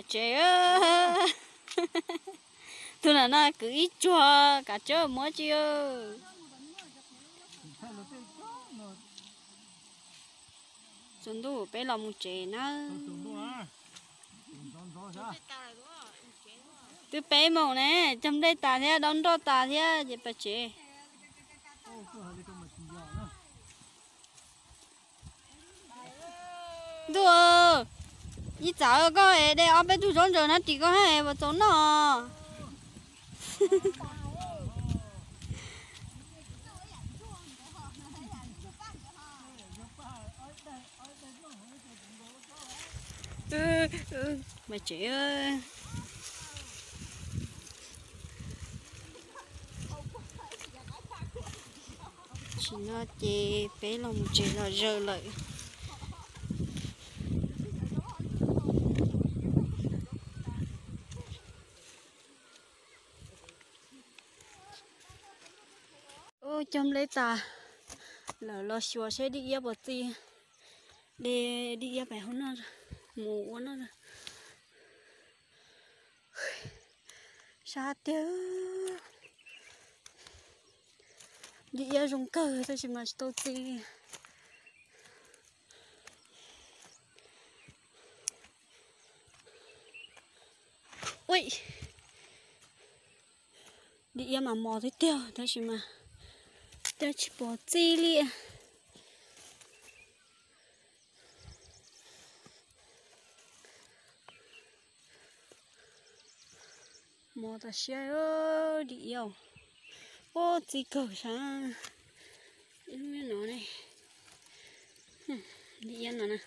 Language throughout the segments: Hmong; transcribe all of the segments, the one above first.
Tsev, tus nam no kwv ib tsuag kav tsawb muab tsi. Tsaus ntuj peb los mus tsev na. Twb peb moos ne, cog nplej tas thiab dob nroj tas thiab ces pais tsev. Ntuj, ib txawm koj de ob peb tug zaub ntsaws na ris koj hab puas txaus noj. Mas tsev, tsis no ces peb los mus tsev los zaws lawm. Ub, cog nplej tas lawm los xyuas seb dib iab puas txi. De dib iab pem hauv no mus ua noj. Sab tiag. Dib iab zoo kawg tab sis mas tsis tau txi. Ui, dib iab mas mos tiag tiag tab sis mas twb tsis pom txi li. Mos tas siab, dib iab. Ub, txi kawg sav. Ib lub no ne, dib iab no na.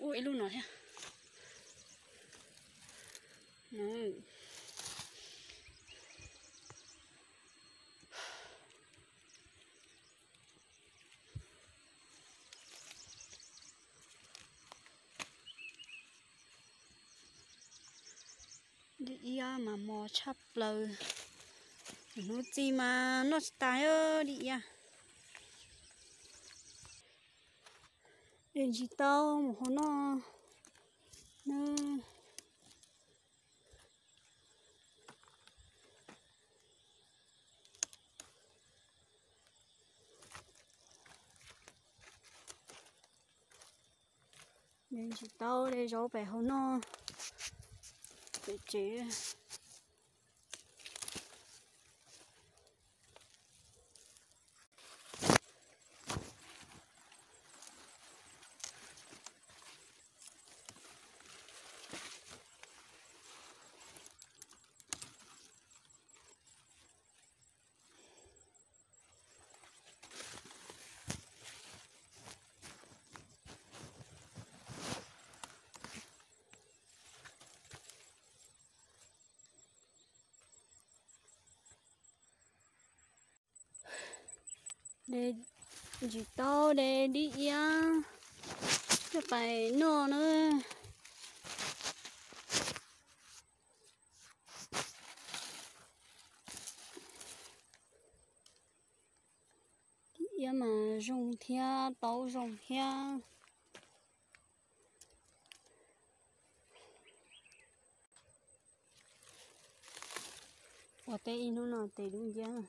Ub, ib lub no thiab. Dib iab mas mos tshaj plaws. Hnub txi mas noj tsis tas dib iab. De ntsis taub mus hau noj na. De ntsis taub de zaub pem hau noj pem tsev. De ntsis taub de dib iab coj pais noj na. Dib iab mas zoo thiab taub zoo thiab. Ua teb ib hnub no tes dub nciab.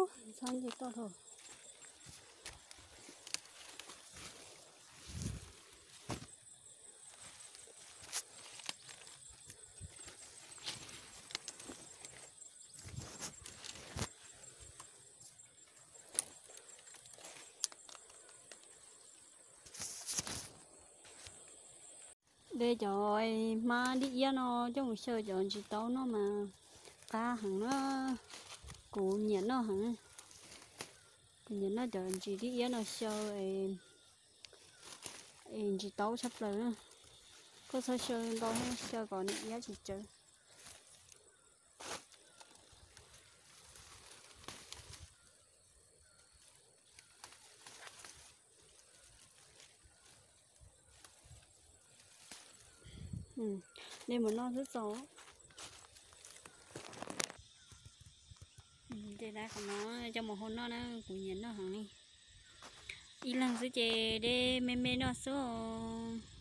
Ub, txhob nce toj hlo. De cov hmab dib iab no coj mus xyaw cov ntsis taub noj mas qab heev na. Kuv nyiam noj heev. Kuv nyiam noj cov ntsis dib iab no xyaw es ntsis taub tshaj plaws na. Koj txhob xyaw ntau, xyaw kom nws iab tsis tsawv. De mus noj xwb txaus. Ces qhov no coj mus hau noj na, kuv nyiam noj heev li. Ib leeg xwb ces de me me noj xwb os.